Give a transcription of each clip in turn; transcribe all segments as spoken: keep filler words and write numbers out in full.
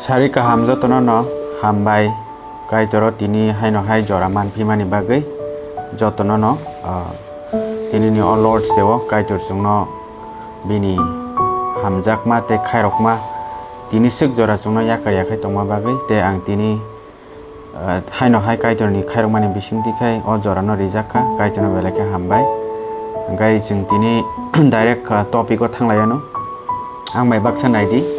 Sari kaham jotono no hambai, Kaitoro tini haino hai jora manphimani bagwi jotono no, ah, tini ni o Lord's Day o Kaitor chwngno bini hamjakma tei khairokma tini swk jora chwngno yakar yakhai tongma bagwi tei ang tini, ah, haino hai Kaitorni khairokmani bisingtwi khai o jorano rijak kha, Kaitorno belai khe hambai. Hwnkhe chwng tini direct, ah, topic o thanglaiyano. Ang bai baksa naidi.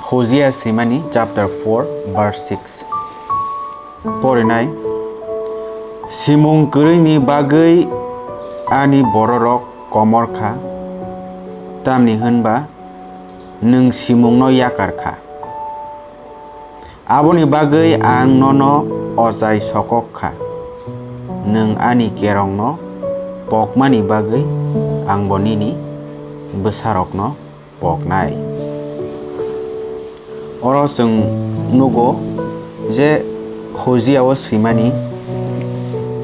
Hosea swimani chapter four verse six. Porinai, simung kwrwini bagwi ani bororok komor kha, tamni hwnba nwng simungno yakar kha. Aboni bagwi ang nono ochai sokok kha, nwng ani kerongno pokmani bagwi angbo nini bwsarokno poknai. Oro chwng nugo je Hosea o swimani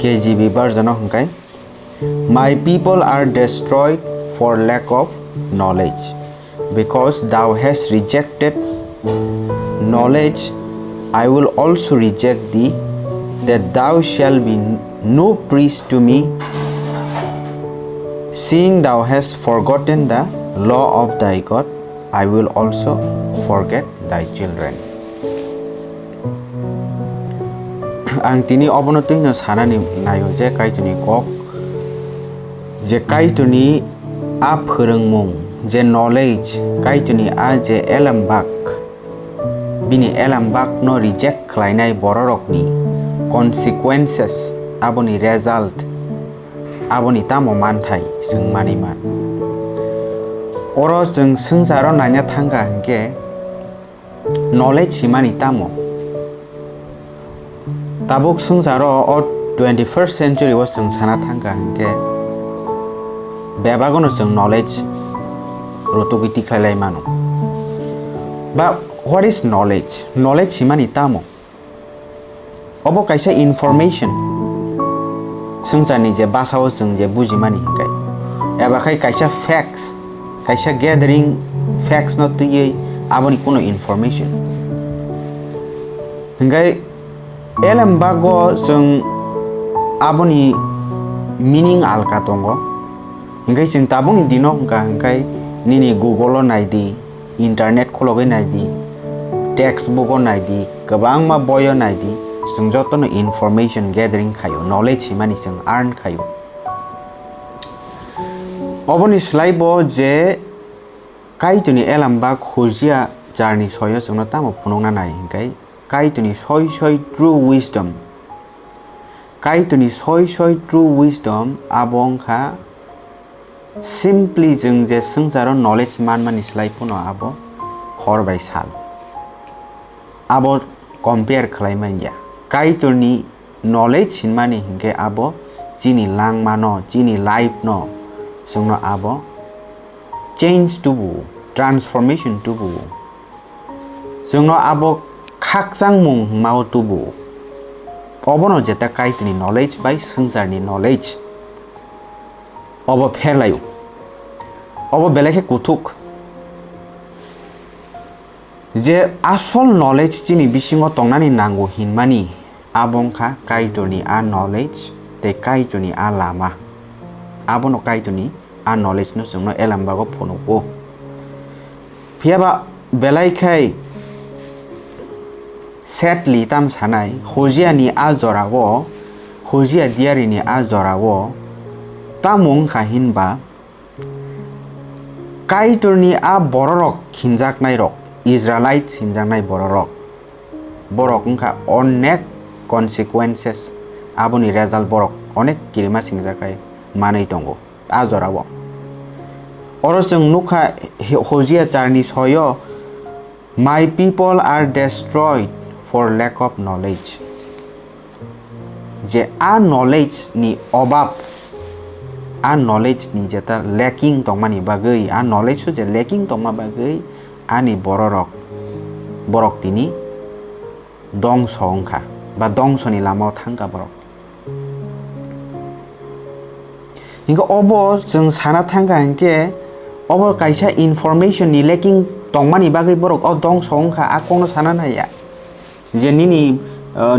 K J V version o hwnkhe, "My people are destroyed for lack of knowledge. Because thou hast rejected knowledge, I will also reject thee, that thou shalt be no priest to me. Seeing thou hast forgotten the law of thy God, I will also forget thy children." Ang tini obono twino sanani naio je Kaitorni kok, je Kaitorni a phwrwngmung, je knowledge, Kaitorni a je elembak, bini elembakno reject khlainai bororokni consequences, aboni result, aboni tamo manthai chwng manwi man. Oro chwng swngcharo naina thangkha hwnkhe, knowledge himani tamo? Tabuk swngcharo o twenty-first century o chwng sana thangkha hwnkhe, bebagono chwng knowledge rutugwi tikhlai lai mano. Ba what is knowledge? Knowledge himani tamo? Obo kaisa information. Swngcharni je basao chwng je bujimani hinkai. Eba khai kaisa facts, kaisa gathering facts no twiwi aboni kuno information. Hinkai elem bago chwng aboni meaning alka tongo. Hinkai chwng tabukni dino hwnkha hinkai nini Google o naidi, internet khulogwi naidi, textbook o naidi, kwbangma boi o naidi, chwng jotono information gathering khaio, knowledge himani chwng earn khaio. Oboni slai bo je Kaitorni elembak Hosea charni soyo chwngno tamo phunukna nai hinkai Kaitorni soi soi true wisdom. Kaitorni soi soi true wisdom abo wngkha simply chwng je swngcharo knowledge manmani slai phano abo hor bai sal. Abo compare khlai manya. Kaitorni knowledge hinmani hinkhe abo chini langmano, chini life no chwngno abo change tubu, transformation tubu. Chwngno abo khakchangmung hwnmao tubu. Obono jeta Kaitorni knowledge bai swngcharni knowledge obo pherlaio. Obo belai khe kuthuk. Je asol knowledge chini bisingo tongnani nango hinmani, abo wngkha Kaitorni a knowledge tei Kaitorni a lama. Abono Kaitorni a knowledge no chwngno elem bago phunugo. Phiyaba belai khai sadly tam sanai, Hosea ni a jorao, Hosea diarini a jorao tamo wngkha hinba, Kaitorni a bororok hinjaknairok, Israelites hinjaknai bororok, borok wngkha onek consequences, aboni result borok onek kirima singjakhai manwi tongo a jorao. Oro chwng nukha Hosea charni soyo, "My people are destroyed for lack of knowledge." Je a knowledge ni obab, a knowledge ni jeta lacking tongmani bagwi, a knowledge o je lacking tongma bagwi ani bororok, borok tini dongso wngkha ba dongso ni lamao thangkha borok. Hinkhe obo chwng sana thangkha hinkhe obo kaisa information ni lacking tongmani bagwi borok o dongso wngkha, a kokno sana naiya. Je nini, uh,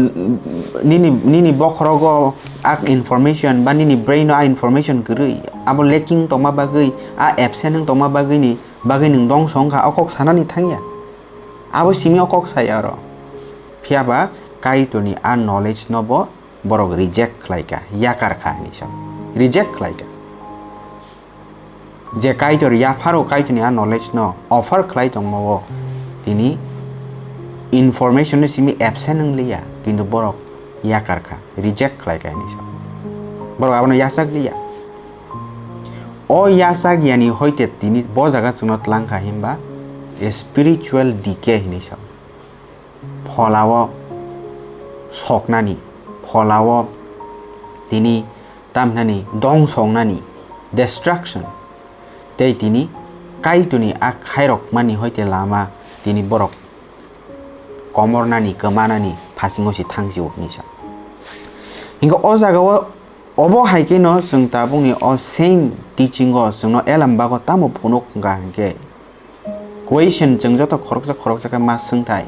nini, nini bokhorogo a information ba nini brain o a information kwrwi, abo lacking tongma bagwi, a absent wng tongma bagwini bagwi nwng dongso wngkha, o kok sanani thangya. Abo simi o kok saya oro. Phiya ba Kaitorni a knowledge no bo borok reject khlai kha, yakar kha hinwi sa. Reject khlai kha. Je Kaitor yapharo Kaitorni a knowledge no offer khlai tongma o tini information ni simi absent wng liya, kintu borok yakar kha, reject khlai kha hinwi sa. Borok abono yachak liya. O yachak yani hoite tini bo jaga chwngno tlang kha hinba spiritual decay hinwi sa. Pholao soknani, pholao tini tamhnani dongso wngnani, destruction, tei tini Kaitorni a khairokmani hoite lama tini borok komornani, kwmanani phasingo se thangsi o hinwi sa. Hinkhe o jagao obo hai kheno chwng tabukni o same teaching o chwngno elem bago tamo phunuk wngkha hinkhe, question chwng joto khoroksa khoroksa khe ma swngthai.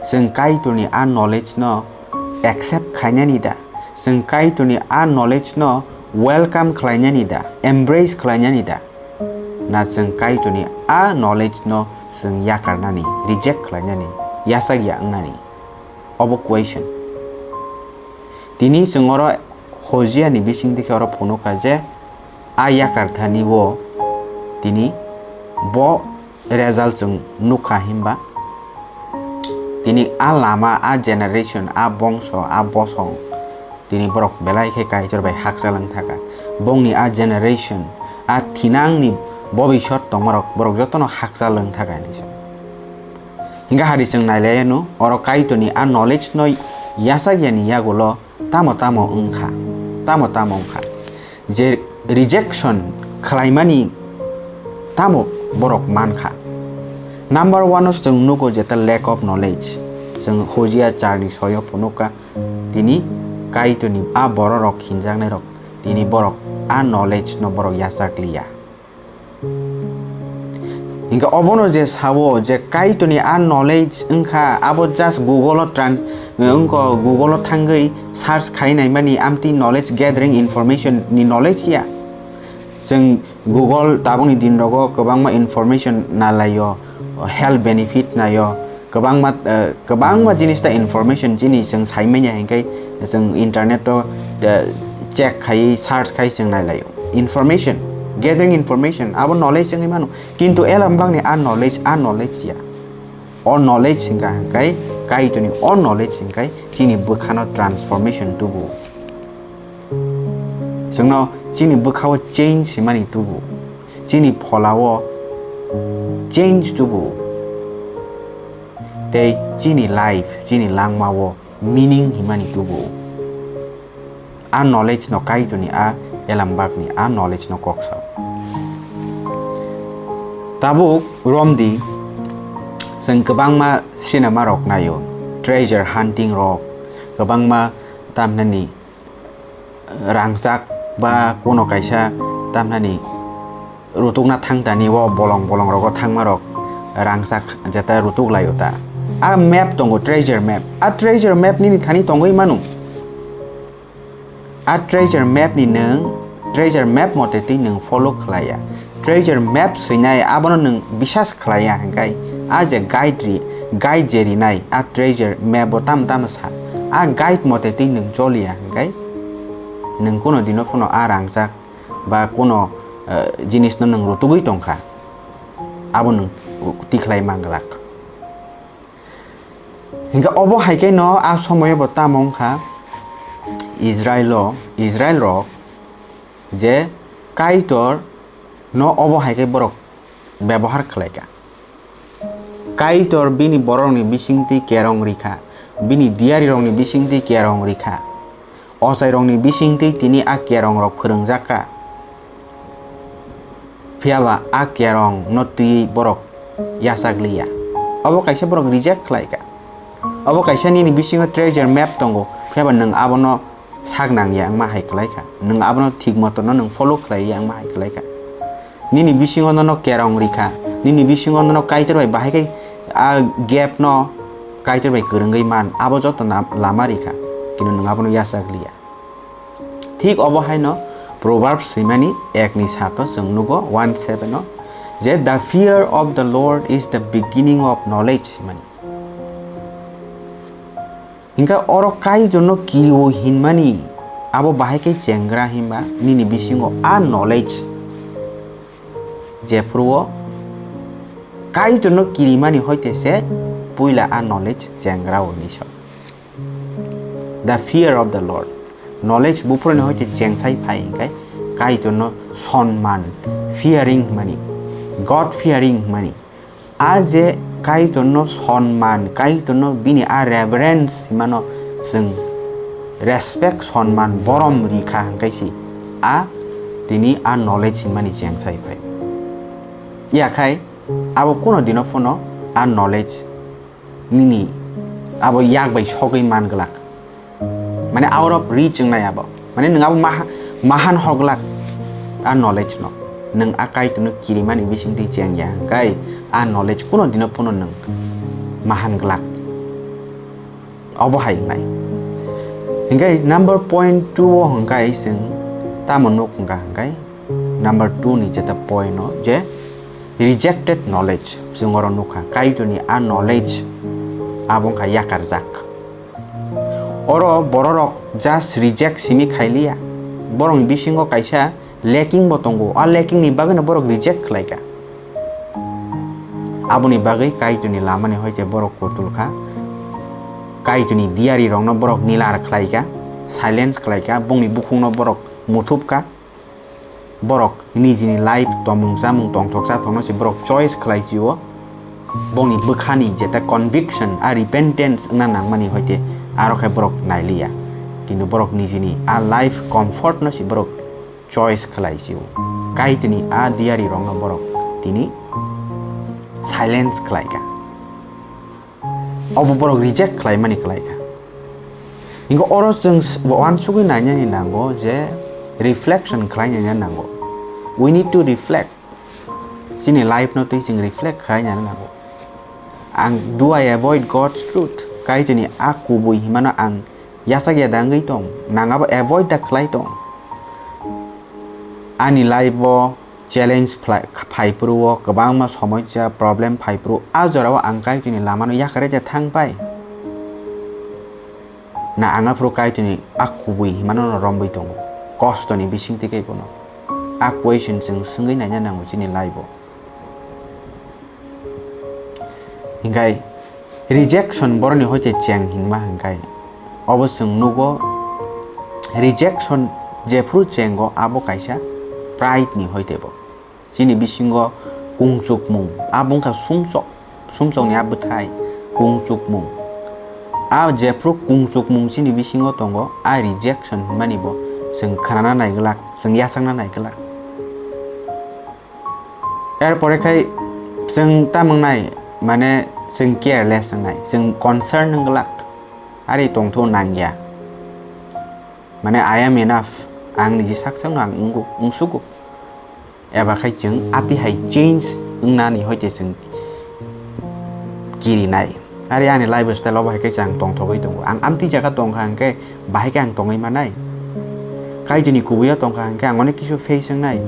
Chwng Kaitorni a knowledge no accept khainani da? Chwng Kaitorni a knowledge no welcome khlainani da? Embrace khlainani da? Na chwng Kaitorni a knowledge no chwng yakarnani, reject khlainani, yachak ya wngnani? Obo question. Tini chwng oro Hojia ni bising dikhe oro phunuk kha je a yakar thani o tini bo result chwng nukha hinba tini a lama, a generation, a bongso, a bosong tini borok belai khe Kaitor bai hakchal wng thaka. Bongni a generation, a thinangni bobisot tongmarok borok jotono hakchal wng thaka hinwi sa. Hinkhe hari chwng nailaiya no, oro Kaitorni a knowledge no yachak yani yagulo tamo tamo wngkha, tamo tamo wngkha. Je rejection khlaimani tamo borok mankha. Number one o chwng nugo jeta lack of knowledge. Chwng Hojia charni soyo phunukha, tini Kaitorni a bororok hinjaknairok, tini borok a knowledge no borok yachak liya. Hinkhe obono je sao je Kaitorni a knowledge wngkha, abo just Google o trans-, wngkha Google o thangwi search khai naimani amtwi knowledge gathering information ni knowledge ya. Chwng Google tabukni din rogo kwbangma information nalaio, health benefit naio, kwbangma, eh, kwbangma jinis ta information chini chwng sai manya hinkhe chwng internet o, eh, check khai, search khai chwng nai laio. Information, gathering information, abo knowledge wngwi mano. Kintu elem bagni a knowledge, a knowledge ya. O knowledge hingka hingkai Kaitorni o knowledge hingkai chini bwkhano transformation tubu. Chwngno chini bwkhao change himani tubu. Chini pholao change tubu. Tei chini life, chini langmao meaning himani tubu. A knowledge no Kaitorni a elambakni a knowledge no kok sao. Tabuk romdi chwng kwbangma cinema rok naio, treasure hunting rok, kwbangma tamnani rangchak ba kuno kaisa tamnani rutukna thangtani o bolong bolong rogo thangma rok rangchak jeta rutuk laio ta. A map tongo, treasure map. A treasure map nini thani tongwi mano. A treasure map ni nwng treasure map mote twi nwng follow khlaiya. Treasure map swinai abono nwng bisas khlaiya hingkai a je guide ri, guide je rinai a treasure map bo tamo tamo sa. A guide mote twi nwng choliya hingkai nwng kuno dino phano a rangchak ba kuno, eh, jinisno nwng rutugwi tongkha, abo nwng tikhlai manglak. Hinkhe obo hai khe no a somoyo bo tamo wngkha Israilo, Israil rok je Kaitor no obo hai khe borok bebohar khlaikha. Kaitor bini borokni bisingtwi kerong rikha, bini diyarirokni bisingtwi kerong rikha, ochairokni bisingtwi tini a kerongrok phwrwngjakha. Phiyaba a kerongno twiwi borok yachak liya. Obo kaisa borok reject khlaikha. Obo kaisa nini bisingo treasure map tongo, phiyaba nwng abono sak nangya wngma hai khlaikha. Nwng abono thik motono nwng follow khlaiya wngma hai khlaikha. Nini bisingo nono kerong rikha, nini bisingo nono Kaitor bai bahai khe a gap no Kaitor bai kwrwngwi man, abo joto na-, lama rikha, kintu nwng abono yachak liya. Thik obo haino Proverbs swimani ek ni sato chwng nugo one seven o je, "The fear of the Lord is the beginning of knowledge," himani. Hinkhe oro Kaitorno kiriwi hinmani abo bahai khe chengra hinba nini bisingo a knowledge jephuru o Kaitorno kirimani hoite se puila a knowledge chengra o hinwi sa. The fear of the Lord. Knowledge buphuruni hoite chengsai phai hinkhe Kaitorno sonman, fearing hwnmani, God fearing hwnmani. A je Kaitorno sonman, Kaitorno bini a reverence himano chwng respect, sonman, borom rikha hinkhe si a tini a knowledge himani chengsai phai. Yakhai abo kuno dino phano a knowledge nini abo yak bai sogwi man glak. Mane, out of reach wngnai abo. Mane, nwng abo maha-, mahan hoglak a knowledge no. Nwng a Kaitorno kirimani bisingtwi chengya hwnkhe a knowledge kuno dino phano nwng mahan glak. Obo hai wngnai. Hinkhe number point two o hwnkhe chwng tamo nuk hwnkha hwnkhe number two ni jeta point o je rejected knowledge, chwng oro nukha, Kaitorni a knowledge abo wngkha yakarjak. Oro bororok just reject simi khailiya, borokni bisingo kaisa lacking bo tongo, a lacking ni bagwino borok reject khlaika. Aboni bagwi Kaitorni lamani hoite borok kutulkha, Kaitorni diyarirokno borok nilar khlaika, silence khlaika, bongni bukhukno borok muthupka. Borok nijini life, tomung chamung, tongthok chathokno se borok choice khlai sio. Bongni bwkhani jeta conviction, a repentance wngna nangmani hoite aro khe borok nailiya. Kintu borok nijini a life comfort no se borok choice khlai sio. Kaitorni a diyarirokno borok tini silence khlaika. Obo borok reject khlaimani khlaikha. Hinkhe oro chwng s-, uansugwi nainani nango je reflection khlainani nango. We need to reflect. Chini life no twi chwng reflect khlainani nango. Ang, do I avoid God's truth? Kaitorni a kubui himano ang yachak ya da wngwi tong? Nang abo avoid da khlai tong? Ani life o challenge phlai-, phaiphuru o kwbangma somosya, problem phaiphuru, a jorao ang Kaitorni lamano yakarwi de thang pai? Na ang aphuru Kaitorni a kubui himano no romwi tongo, kostoni bisingtwi khe bono? A question chwng swngwi naina nango chini life o. Hinkhe rejection boroni hoite cheng hinma hinkhe obo chwng nugo, rejection jephuru chengo abo kaisa pride ni hoite bo. Chini bisingo kungchukmung abo wngkha sumsok, sumsokni a bwthai kungchukmung. A jephuru kungchukmung chini bisingo tongo, a rejection hinmani bo chwng khnana naiglak, chwng yachakna naiglak. Er pore khai chwng tamo wngnai, mane chwng careless wngnai, chwng concern wng glak, ari tongtho nangya. Mane, "I am enough," ang niji sak sakno ang wnggo, wngsugo. Eba khai chwng ati hai change wngnani hoite chwng kirinai. Ari ani lifestyle o bahai khe se ang tongthogwi tongo. Ang amtwi jaga tongkha hwnkhe bahai khe ang tongwi manai. Kaitorni kubuio tongkha hwnkhe ang onek kisu face wngnai.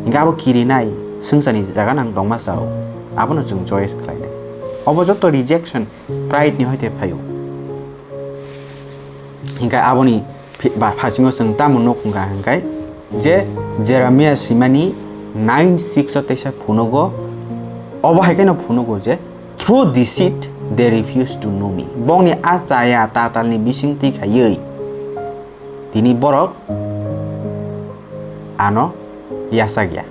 Hwnkhe abo kirinai, swngcharni jaga nang tongma chao. Abono chwng choice khlainai. Obo joto rejection, pride ni hoite phaio. Hwnkhe aboni phi-, ba phasingo chwng tamo nuk hwnkha hwnkhe je Jeremiah swimani nine six o teisa phunugo, obo hai kheno phunugo je, "Through deceit they refuse to know me." Bongni a chaya tatalni bisingtwi khaiwi tini borok ano yachakya,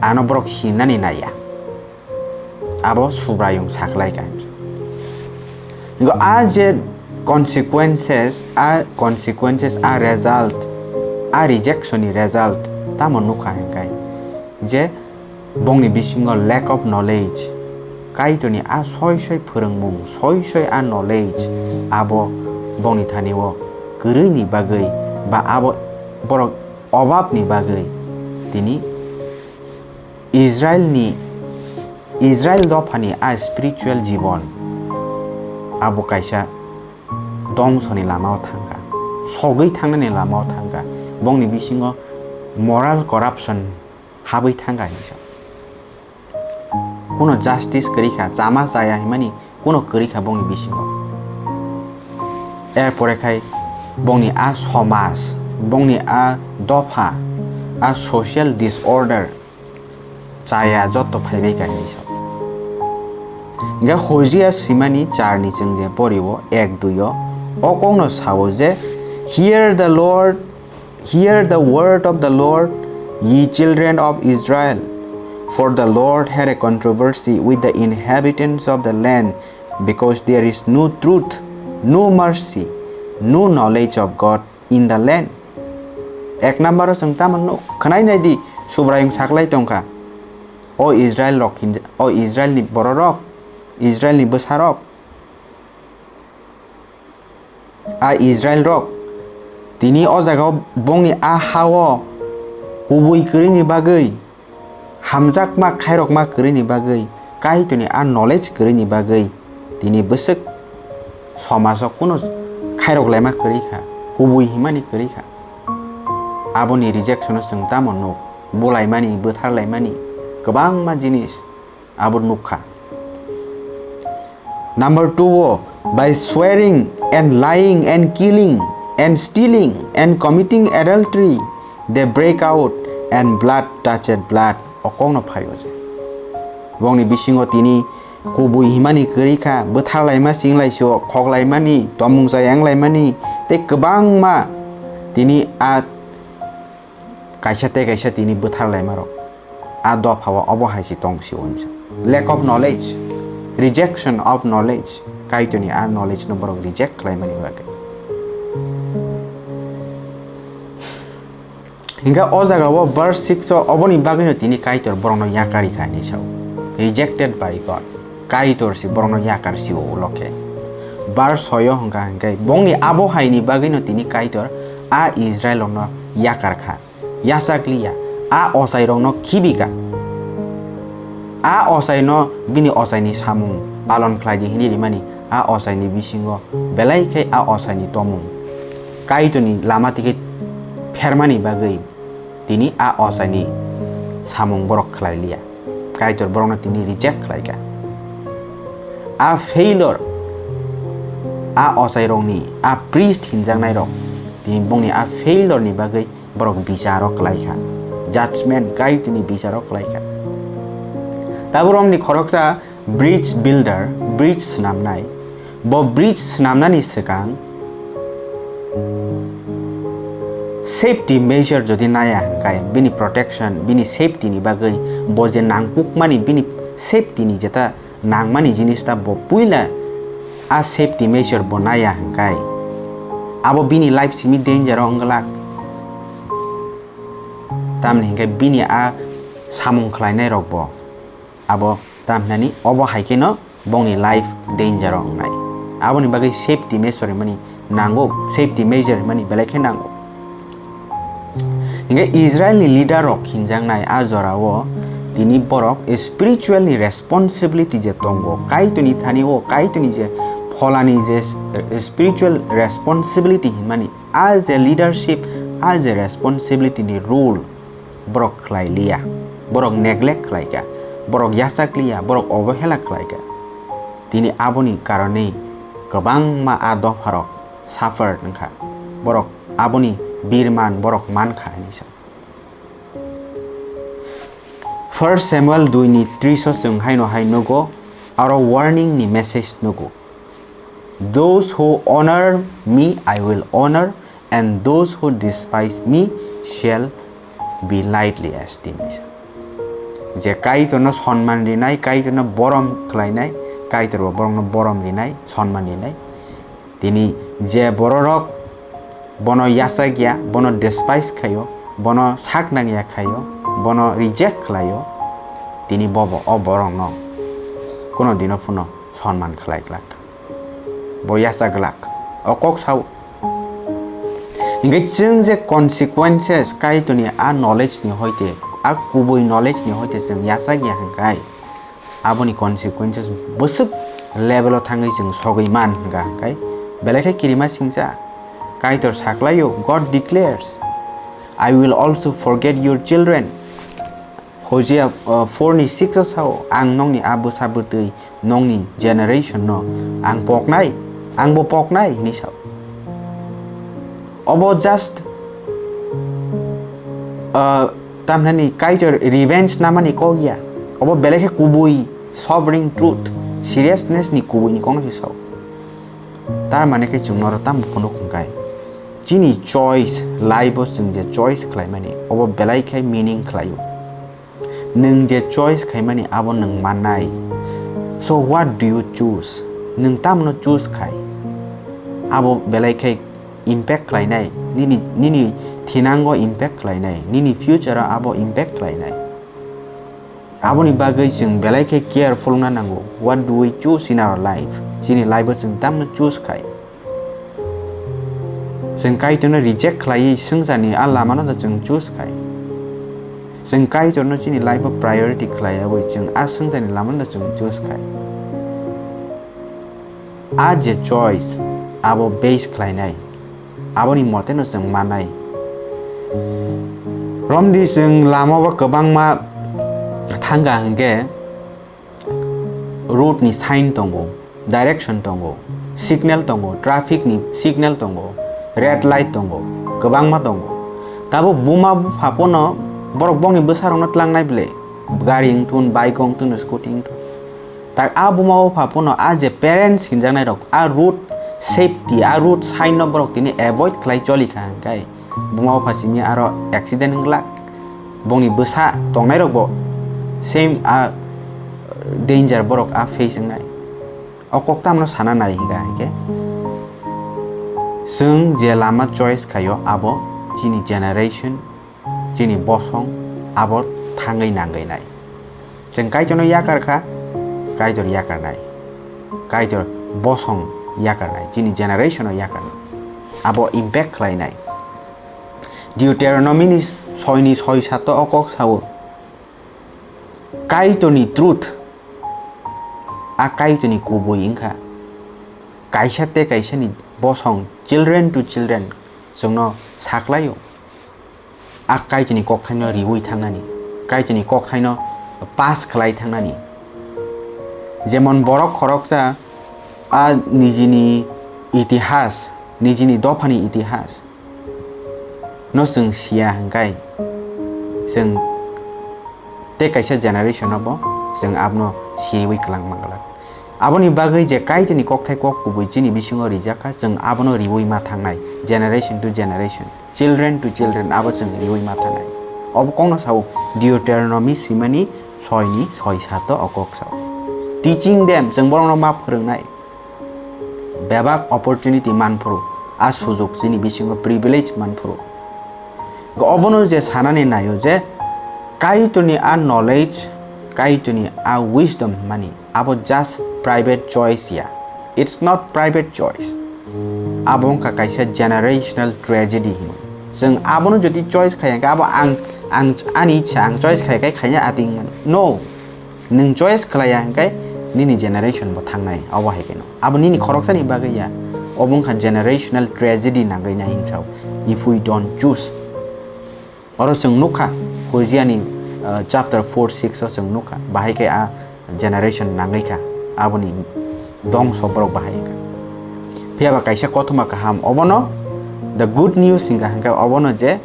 ano borok sinani naiya. Abo Subraiyung sakhlai kha. Hinkhe a je consequences, a consequences, a result, a rejection ni result tamo nukha hinkhe je bongni bisingo lack of knowledge, Kaitorni a soi soi phwrwngmung, soi soi a knowledge abo bongni thani o kwrwini bagwi ba abo borok obabni bagwi tini Israel ni, Israel dophani a spiritual jibon abo kaisa dongso ni lama o thangkha, sogwi thangnani lama o thangkha, bongni bisingo moral corruption habwi thangkha hinsa. Kuno justice kwrwi kha, chama chaya hinmani kuno kwrwi kha bongni bisingo. Erpore khai bongni a somaj, bongni a dopha, a social disorder chaya jotto phaibai kha hinwi sao. Hingkhe Hosea swimani charni chwng je pori o ek dui o, o kokno sao je, "Hear the Lord, hear the word of the Lord, ye children of Israel. For the Lord had a controversy with the inhabitants of the land, because there is no truth, no mercy, no knowledge of God in the land." Ek number o chwng tamo nuk, khwnai nai di, Subraiyung saklai tongkha, "O Israel rok hinja-, o Israel ni bororok, Israel ni bwsarok, a Israel rok, tini o jaga o bongni a ha o kubui kwrwi ni bagwi, hamjakma khairokma kwrwini bagwi, Kaitorni a knowledge kwrwini bagwi tini bwswk somajo kuno khairok laima kwrwi kha, kubui himani kwrwi kha. Aboni rejection-o chwng tamo nuk, bulaimani, bwtharlaimani kwbangma jinis abo nuk kha. Number two o, by swearing and lying and killing and stealing and committing adultery, they break out and blood touched blood. O kokno phai o je. Bongni bisingo tini kubui himani kwrwi kha, bwtharlaima, chinglaisio, khoklaimani, tomung chayang laimani, tei kwbangma tini a kaisa tei kaisa tini bwtharlaimarok. A dophao obo hai se tong si o himsa. Lack of knowledge, rejection of knowledge, Kaitorni a knowledge no borok reject khlaimani bagwi. Hingkhe o jaga o verse six o oboni bagwino tini Kaitor borokno yakari kha hinwi sao. Rejected by God. Kaitor si borokno yakar si o ulo khe. Verse soi o hwnkha hwnkhe bongni abo haini bagwino tini Kaitor a Israel rokno yakar kha. Yachak liya, a ochairokno khibi kha. A ochaino bini ochaini samung palon khlai di hinwi rimani, a ochaini bisingo belai khe a ochaini tomung Kaitorni lama twi khe phermani bagwi tini a ochaini samung borok khlai liya. Kaitor borokno tini reject khlai kha. A failure, a ochairokni, a priest hinjaknairok, tini bongni a failure ni bagwi borok bicharo khlai kha, judgment Kaitorni bicharo khlai kha. Tabuk romni khoroksa bridge builder, bridge swnamnai, bo bridge swnamnani swkang safety measure jodi naya hwnkhe bini protection, bini safety ni bagwi bo je nangkukmani bini safety ni jeta nangmani jinis ta bo puila a safety measure bo naya hwnkhe abo bini life simi danger o wng glak. Tamni hwnkhe bini a samung khlainai rok bo abo tamhinani obo hai kheno bongni life danger o wngnai. Aboni bagwi safety measure mani nango, safety measure mani belai khe nango. Hingke Israel ni leader rok hinjaknai a jora o tini borok spiritual ni responsibility je tongo, Kaitorni thani o Kaitorni je pholani je spiritual responsibility hinmani a je leadership, a je responsibility ni role borok khlai liya, borok neglect khlai kha, borok yachak liya, borok obohela khlai kha. Tini aboni karone kwbangma a dopharok suffer wngkha. Borok aboni birman borok mankha hinwi sa. First Samuel dui ni tris o chwng haino hai nugo, aro warning ni message nugo. "Those who honor me, I will honor, and those who despise me shall be lightly esteemed." Je Kaitorno sonman rinai, Kaitorno borom khlainai, Kaitorbo borokno borom rinai, sonman rinai. Tini je bororok bono yachak ya, bono despise khaio, bono sak nang ya khaio, bono reject khlaio, tini bobo o borokno kuno dino phano sonman khlai glak. Bo yachak glak. O kok sao. Hingke chwng je consequences Kaitorni a knowledge ni hoite a kubui knowledge ni hoite chwng yachak ya hwnkhe, aboni consequences bwswk level o thangwi chwng sogwi man hwnkha hwnkhe, belai khe kirima singcha. Kaitor saklaio, God declares, "I will also forget your children." Hosea, uh, four ni six o sao, "Ang nokni a bwsa bwtwi, nokni generation no ang poknai, ang bo poknai," hinwi sao. Obo just, uh, tamhinani Kaitor revenge namani kok ya. Obo belai khe kubui sovereign truth, seriousness ni kubui ni kokno se sao. Tar mane khe chwng norok tamo phunuk hwnkhe, chini choice, life o chwng je choice khlaimani, obo belai khe meaning khlaio. Nwng je choice khaimani abo nwng mannai. So what do you choose? Nwng tamno choose khai? Abo belai khe impact khlainai, nini, nini thinango impact khlainai, nini future o abo impact khlainai. Aboni bagwi chwng belai khe careful wngna nango. What do we choose in our life? Chini life o chwng tamno choose khai? Chwng Kaitorno reject khlaiwi swngcharni a lamano da chwng choose khai. Chwng Kaitorno chini life o priority khlaiwi chwng a swngcharni lamano da chwng choose khai. A je choice abo base khlainai, aboni moteno chwng manai. Romdi chwng lamao kwbangma thangkha hwnkhe, road ni sign tongo, direction tongo, signal tongo, traffic ni signal tongo, red light tongo, kwbangma tongo. Tabuk buma bupha pono borok bongni bwsarokno tlangnai bwle, gari wngthun, bike wngthun, scooty wngthun. Tak a buma bupha pono a je parents hinjaknai rok a road safety, a road sign no borok tini avoid khlai choli kha hwnkhe, buma bupha simi aro accident wng glak, bongni bwsa tongnai rok bo same a danger borok a face wngnai. O kok tamno sana nai hwnkha hwnkhe, chwng je lama choice khaio abo chini generation, chini bosong abo thangwi nangwi nai. Chwng Kaitorno yakar kha, Kaitor yakarnai. Kaitor bosong yakarnai, chini generation o yakarnai. Abo impact khlainai. Deuteronomy ni soi ni soi sato o kok sao, Kaitorni truth, a Kaitorni kubui wngkha. Kaisa tei kaisani bosong, children to children, chwngno saklaio. A Kaitorni kokthaino riwi thangnani, Kaitorni kokthaino pass khlai thangnani. Jemon borok khoroksa a nijini itihas, nijini dophani itihas no chwng siya hwnkhe, chwng tei kaisa generation o bo chwng abono siriwi kwlangma glak. Aboni bagwi je Kaitorni kokthai kok kubui chini bisingo rijak kha, chwng abono riwi ma thangnai, generation to generation, children to children, abo chwng riwi ma thangnai. Obo kokno sao Deuteronomy swimani soi ni soi sato o kok sao. Teaching them, chwng borokno ma phwrwngnai. Bebak opportunity manphuru, a sujok chini bisingo privilege manphuru. Obono je sanani naio je Kaitorni a knowledge, Kaitorni a wisdom mani, abo just private choice ya. It's not private choice. Abo wngkha kaisa generational tragedy hino. Chwng abono jodi choice khaiya hwnkhe abo ang, ang ani ichha ang choice khaiya khai khaina ating mano. No. Nwng choice khlaiya hwnkhe nini generation bo thangnai, obo hai kheno. Abo nini khoroksani bagwi ya. Obo wngkha generational tragedy nangwi nai hinsao. If we don't choose. Oro chwng nukha, Hosea ni, uh, chapter four six o chwng nukha. Bahai khe a generation nangwi kha. Aboni dongso borok bahai wngkha. Phiya ba kaisa kothoma kaham obono, the good news hwnkha hwnkhe obono je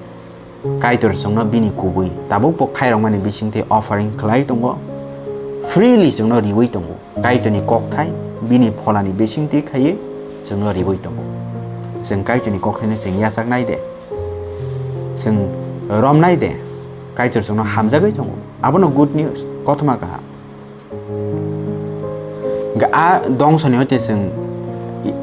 Kaitor chwngno bini kubui tabukbo khairokmani bisingtwi offering khlai tongo, freely chwngno riwi tongo. Kaitorni kokthai bini pholani bisingtwi khaiwi chwngno riwi tongo. Chwng Kaitorni kokthaino chwng yachaknai de, chwng romnai de, Kaitor chwngno hamjagwi tongo. Abono good news, kothoma kaham. Hwnkhe a dongsoni hoite chwng i-,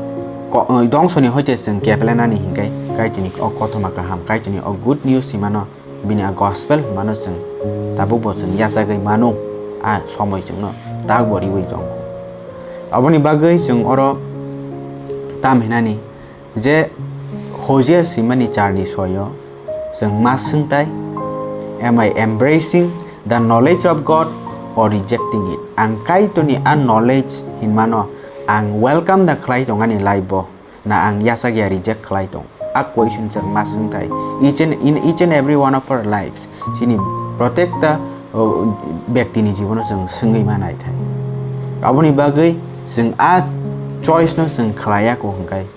ko-, dongsoni hoite chwng keplenani hinkhe Kaitorni o kothoma kaham, Kaitorni o good news himano, bini a gospel himano chwng tabukbo chwng yachagwi mano, a somoi chwngno tabukbo riwi tongkho. Aboni bagwi chwng oro tam hinani je Hosea swimani charni soyo chwng ma swngtai, Am I embracing the knowledge of God or rejecting it? Ang Kaitorni a knowledge hinmano ang welcome da khlai tong ani life o, na ang yachak ya reject khlai tong? A question chwng ma swng thai. Each and, in each and every one of our lives, chini protekta, oh, bektini jibono chwng swngwi ma nai thai. Aboni bagwi chwng a choice no chwng khlai ya ko hwnkhe,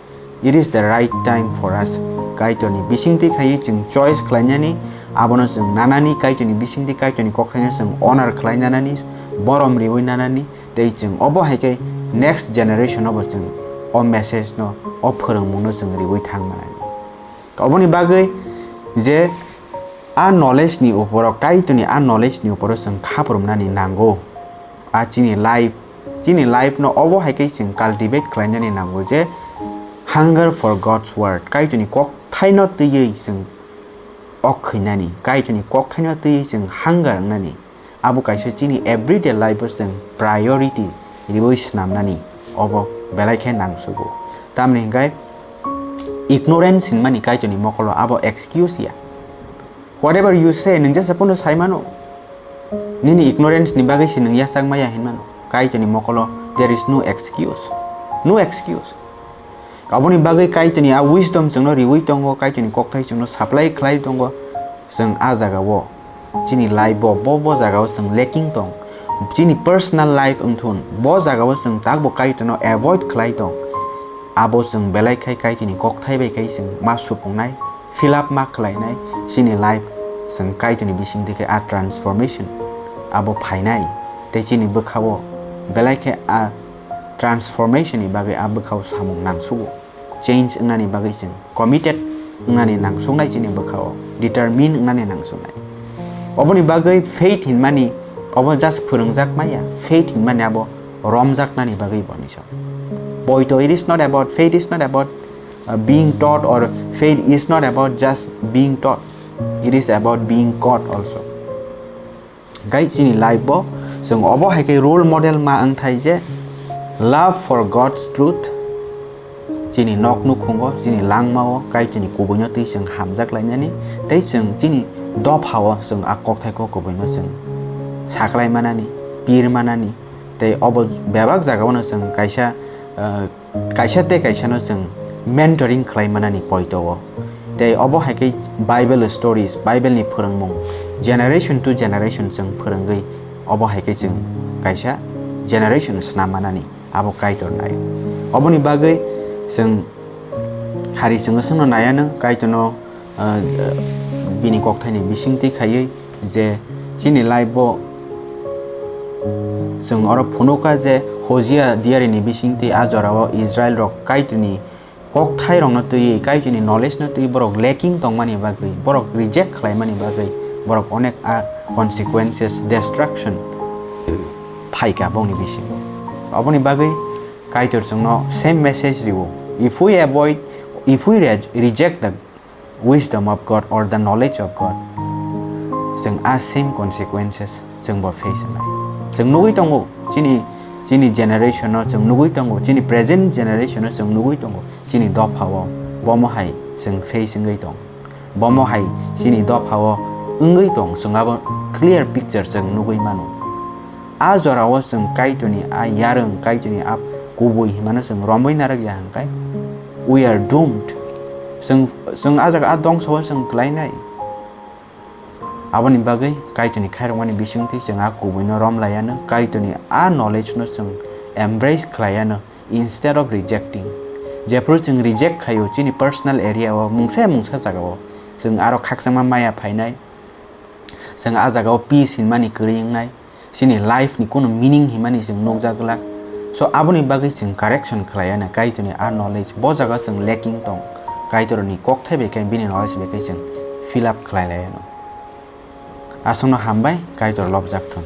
it is the right time for us. Kaitorni bisingtwi khaiwi chwng choice khlainani, abono chwng nanani, Kaitorni bisingtwi Kaitorni kokthaino chwng honor khlai nanani, borom riwi nanani, tei chwng obo hai khe next generation o bo chwng o message no, o phwrwngmung no chwng riwi thang manani. Oboni bagwi je a knowledge ni uporo, Kaitorni a knowledge ni uporo chwng khaprumnani nango. A chini life, chini life no obo hai khe chwng cultivate khlainani nango je hunger for God's word, Kaitorni kokthaino twiwi chwng ok khainani, Kaitorni kokthaino twiwi chwng hunger wngnani. Abo kaisa chini everyday life o chwng priority riwi swnamnani obo belai khe nangsugo. Tamni hwnkhe ignorance hinmani Kaitorni mokolo abo excuse ya. Whatever you say, nwng jesa phano sai mano. Nini ignorance ni bagwi se nwng yachak maya hinmano. Kaitorni mokolo there is no excuse. No excuse. Aboni bagwi Kaitorni a wisdom chwngno riwi tongo, Kaitorni kokthai chwngno supply khlai tongo. Chwng a jagao, chini life bo, bo, bo jagao chwng lacking tong. Chini personal life wngthun, bo jagao chwng takbo Kaitorno avoid khlai tong. Abo chwng belai khai Kaitorni kokthai bai khai chwng ma supungnai, fill up ma khlainai, chini life chwng Kaitorni bisingtwi khe a transformation abo phainai. Tei chini bwkhao belai khe a transformation ni bagwi a bwkhao samung nangsugo. Change wngnani bagwi chwng committed wngnani nangsuknai chini bwkhao, determine wngnani nangsuknai. Oboni bagwi faith hinmani obo just phwrwngjak maya, faith hinmani abo romjaknani bagwi boni so. Poito, it is not about, faith is not about, uh, being taught, or faith is not about just being taught. It is about being caught also. Gai chini life bo chwng obo hai khe role model ma wng thai je love for God's truth. Chini nok nukhungo, chini langmao Kaitorni kubuino twi chwng hamjak lainani, tei chwng chini dophao chwng a kokthaiko kubuino chwng saklai manani, pir manani, tei obo bebak jagao no chwng kaisa, uh, kaisa tei kaisa no chwng mentoring khlai manani poito o. Tei obo hai khe Bible stories, Bible ni phwrwngmung generation to generation chwng phwrwngwi obo hai khe chwng kaisa generation snam manani abo Kaitor nai. Oboni bagwi chwng hari chwng swngno naiano Kaitorno, uh, bini kokthaini bisingtwi khaiwi je chini life bo chwng oro phunukha je Hojia diarini bisingtwi a jorao Israel rok Kaitorni kokthai rokno twi, Kaitorni knowledge no twi borok lacking tongmani bagwi, borok reject khlaimani bagwi borok onek a consequences, destruction phaikha bongni bisingo. Oboni bagwi Kaitor chwngno same message rio. If we avoid, if we re-, reject the wisdom of God or the knowledge of God, chwng a same consequences chwngbo face wngnai. Chwng nugwi tongo, chini, chini generation-o chwng nugwi tongo, chini present generation-o chwng nugwi tongo, chini dophao bomo hai chwng face wngwi tong. Bomo hai chini dophao wngwi tong, chwng abo clear picture chwng nugwi mano. A jorao chwng Kaitorni a yarwng, Kaitorni a kubui hinmano chwng romwi narwk ya hwnkhe, we are doomed. Chwng, chwng a jaga a dongsao chwng kwlainai. Aboni bagwi Kaitorni khairokmani bisingtwi chwng a kubuino rom laiano, Kaitorni a knowledge no chwng embrace khlaiano, instead of rejecting. Jephru chwng reject khaio chini personal area o, mungsa mungsa jagao chwng aro khakchangma maya phainai, chwng a jagao peace hinmani kwrwi wngnai, chini life ni kunu meaning hinmani chwng nukjak glak. So, aboni bagwi chwng correction khlaiano Kaitorni a knowledge bo jaga chwng lacking tong, Kaitorni kokthai bai khe bini knowledge bai khe chwng fill up khlai laiano. Aswkno hambai, Kaitor lobjak thung.